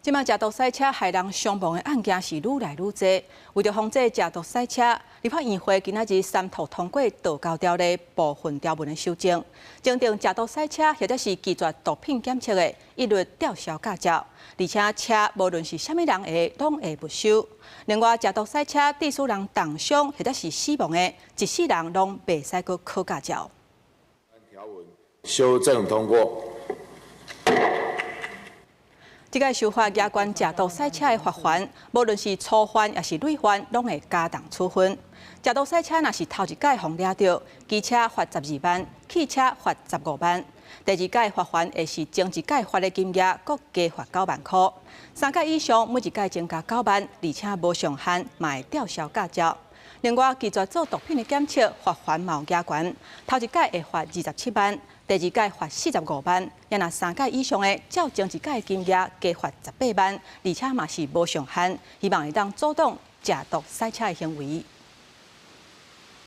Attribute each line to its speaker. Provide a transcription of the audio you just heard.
Speaker 1: 這馬食毒賽車害人傷亡的案件是愈來愈濟。為著防止食毒賽車，立法院會今仔日三讀通過道交條例部分條文的修正，增訂食毒賽車或者是拒絕毒品檢測的，一律吊銷駕照，而且車無論是啥物人的，攏會沒收。另外，食毒賽車致使人重傷或者是死亡的，一世人攏袂使閣考駕照。
Speaker 2: 修正通過。
Speaker 1: 這個修法加懸食毒賽車的罰鍰，無論是初犯抑是累犯，攏會加重處分。食毒賽車若是頭一擺予掠著，機車罰12萬，汽車罰15萬。第二擺罰鍰會視前一擺罰的金額，閣加罰9萬箍。三擺以上，每一擺增加九萬，而且無上限，嘛會吊銷駕照。另外，拒絕做毒品的檢測，罰鍰嘛有加懸，頭一擺會罰27萬，第二擺罰45萬，抑若三擺以上的，照前一擺的金額加罰18萬，而且嘛是無上限，希望會當阻擋食毒賽車的行為。